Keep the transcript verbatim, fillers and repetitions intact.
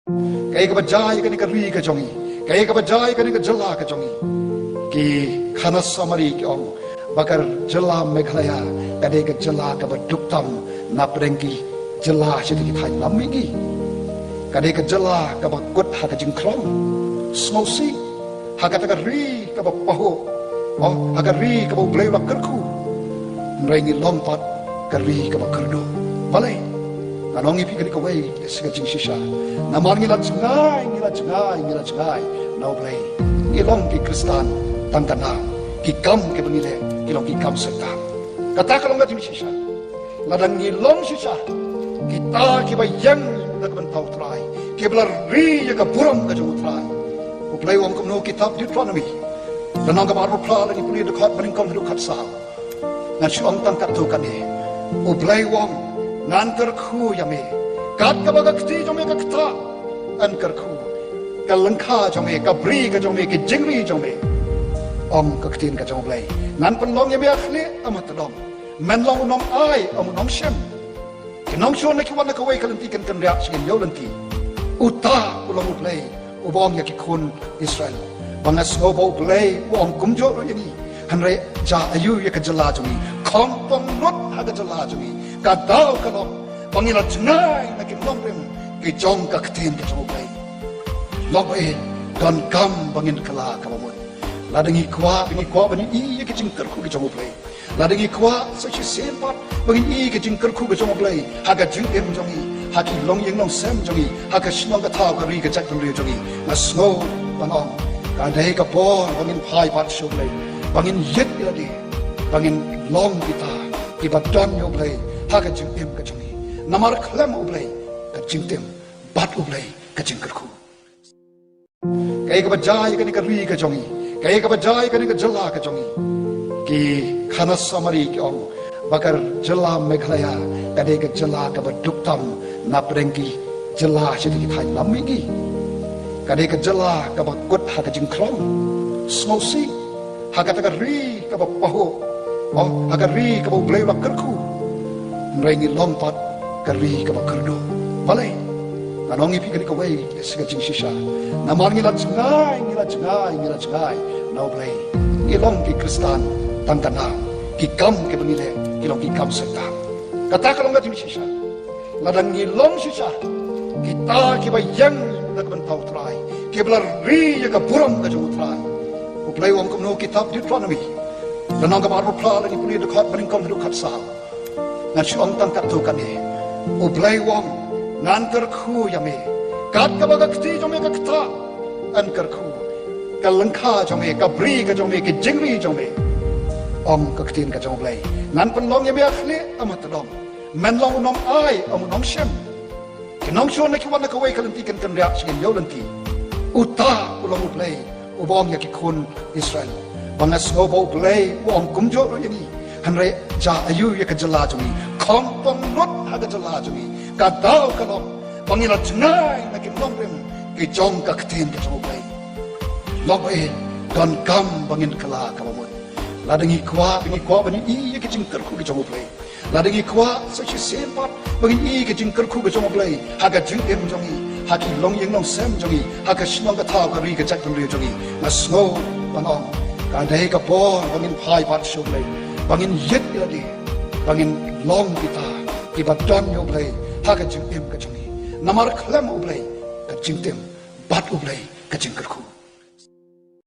Kaei kaba jia ïa kane ka ri ka jong ngi, kaei kaba jia ïa kane ka jylla ka jong ngi. Ki khana summary ki ong ba ka jylla Meghalaya ka dei ka jylla kaba duk tam na pdeng ki jylla sha ki thaiñ lam mihngi. Ka dei ka jylla kaba kut ha ka jingkhlong. Sngewsih, ha kata ka ri kaba pahuh, oh, ha ka ri kaba U Blei u la kyrkhu. Hynrei ngi long pat ka ri kaba kyrduh. Balei? Ngan ong ïa phi kane kawei ka jingshisha. Namar ngi la jngai, ngi la jngai, ngi la jngai na U Blei. Ngi long ki Khristan tang ka nam. Ki kam kiba ngi leh ki long ki kam Soitan. Kata ka long ka jingshisha. Lada ngi long shisha kita kiba ïeng na ka bynta U Trai, kiba la ri ïa ka burom ka jong U Trai. U Blei u ong kumno ha kitab Deuteronomi, lynnong kaba arphew phra, lane pule dkhot ba nyngkong haduh khatsaw. Ngan shu ong tang katto katne. U Blei u ong, ngan kyrkhu ïa me. Kat kaba ka kti jong me ka ktah, yn kyrkhu. Ka lyngkha jong me, ka bri ka jong me, ka jingri jong me. Ong ka ktien ka jong U Blei, ngan pynlong ïa me ha khlieh, ym ha tdong. Men long u nongai, ym u nongshem. Ki nongshun na ki wan na kawei ka lynti kin kynriah sha kane ka lynti. Uta u long U Blei uba ong ïa ki khun Israel. Ba nga sngew ba U Blei u ong kumjuh ruh ïa ngi. Hynrei jia aïu ïa ka jylla jong ngi? Khongpong lut ha ka jylla jong ngi. Ka daw ka long ba ngi la jngai na ki nongrim ki jong ka ktien ka jong U Blei. Long ba, eh, donkam ba ngin kylla kaba mut. Lada ngi kwah, ngi kwah ban ïohi ïa ki jingkyrkhu ki jong U Blei. Lada ngi kwah sa shisien pat ba ngin ïohi ïa ki jingkyrkhu ki jong U Blei ha ka jingim jong ngi, ha ki longïing longsem jong ngi, ha ka shnong ka thaw, ka ri ka jaitbynriew jong ngi, nga sngew ban ong ka dei ka por ba ngin phai pat sha U Blei, ba ngin ïit ïa lade, ba ngin long kita kiba don ïa U Blei ha ka jingim ka jong ngi. Namar khlem U Blei ka jingtim, bad U Blei ka jingkyrkhu. Kaei kaba jia ïa kane ka ri ka jong ngi, kaei kaba jia ïa kane ka jylla ka jong ngi. Ki khana summary ki ong ba ka jylla Meghalaya ka dei ka jylla kaba duk tam na pdeng ki jylla sha ki thaiñ lam mihngi. Ka dei ka jylla kaba kut ha ka jingkhlong. Sngewsih, ha kata ka ri kaba pahuh, oh, ha ka ri kaba U Blei u la kyrkhu. Hynrei ngi long pat ka ri kaba kyrduh. Balei? Ngan ong ïa phi kane kawei ka jingshisha. Namar ngi la jngai, ngi la jngai, ngi la jngai na U Blei. Ngi long ki Khristan tang ka nam. Ki kam kiba ngi leh ki long ki kam Soitan. Kata ka long ka jingshisha. Lada ngi long shisha kita kiba ïeng na ka bynta U Trai, kiba la ri ïa ka burom ka jong U Trai. U Blei u ong kumno ha kitab Deuteronomi, lynnong kaba arphew phra, lane pule dkhot ba nyngkong haduh khatsaw. Ngan shu ong tang katto katne. U Blei u ong, ngan kyrkhu ïa me. Kat kaba ka kti jong me ka ktah, yn kyrkhu. Ka lyngkha jong me, ka bri ka jong me, ka jingri jong me. Ong ka ktien ka jong U Blei, ngan pynlong ïa me ha khlieh, ym ha tdong. Men long u nongai, ym u nongshem. Ki nongshun na ki wan na kawei ka lynti kin kynriah sha kane ka lynti. Uta u long U Blei uba ong ïa ki khun Israel. Ba nga sngew ba U Blei u ong kumjuh ruh ïa ngi. Hynrei jia aïu ïa ka jylla jong ngi? Khongpong lut ha ka jylla jong ngi. Ka daw ka long ba ngi la jngai na ki nongrim ki jong ka ktien ka jong U Blei. Long ba, eh, donkam ba ngin kylla kaba mut. Lada ngi kwah, ngi kwah ban ïohi ïa ki jingkyrkhu ki jong U Blei. Lada ngi kwah sa shisien pat ba ngin ïohi ïa ki jingkyrkhu ki jong U Blei ha ka jingim jong ngi, ha ki longïing longsem jong ngi, ha ka shnong ka thaw, ka ri ka jaitbynriew jong ngi, nga sngew ban ong ka dei ka por ba ngin phai pat sha U Blei, ba ngin ïit ïa lade, ba ngin long kita kiba don ïa U Blei ha ka jingim ka jong ngi. Namar khlem U Blei ka jingtim, bad U Blei ka jingkyrkhu.